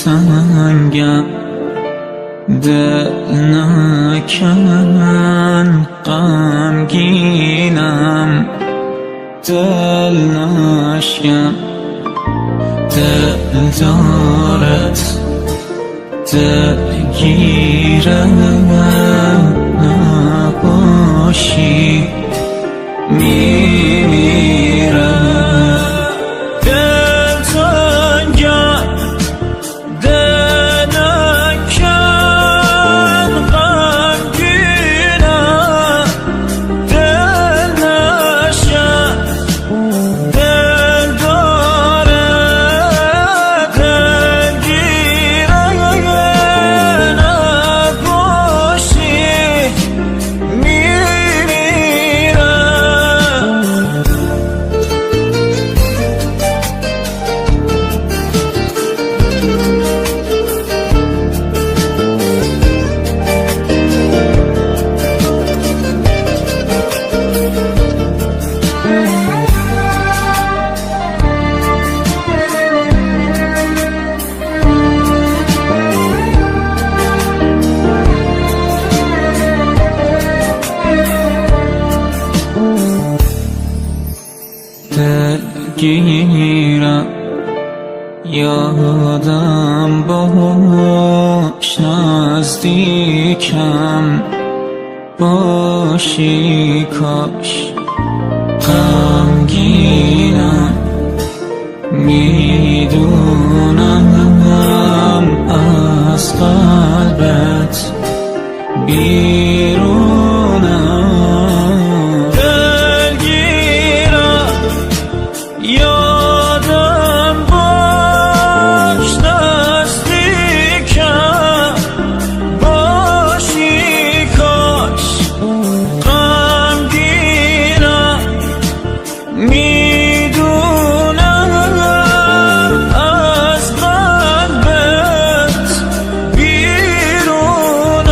تنگم دل نکن غمگینم دل نشکن دل دارد دلگیرم نباشی میمیرم دل تنگم دل نکن غمگینم دل نشکن دل داره دلگیره نباشی میمیرم. دلگیرم یادم باش نزدیکم باشی کاش غمگینم میدونم از قلبت بیرونم دلگیرم یادم باش نزدیکم باشی کاش غمگینم میدونم از قلبت بیرونم.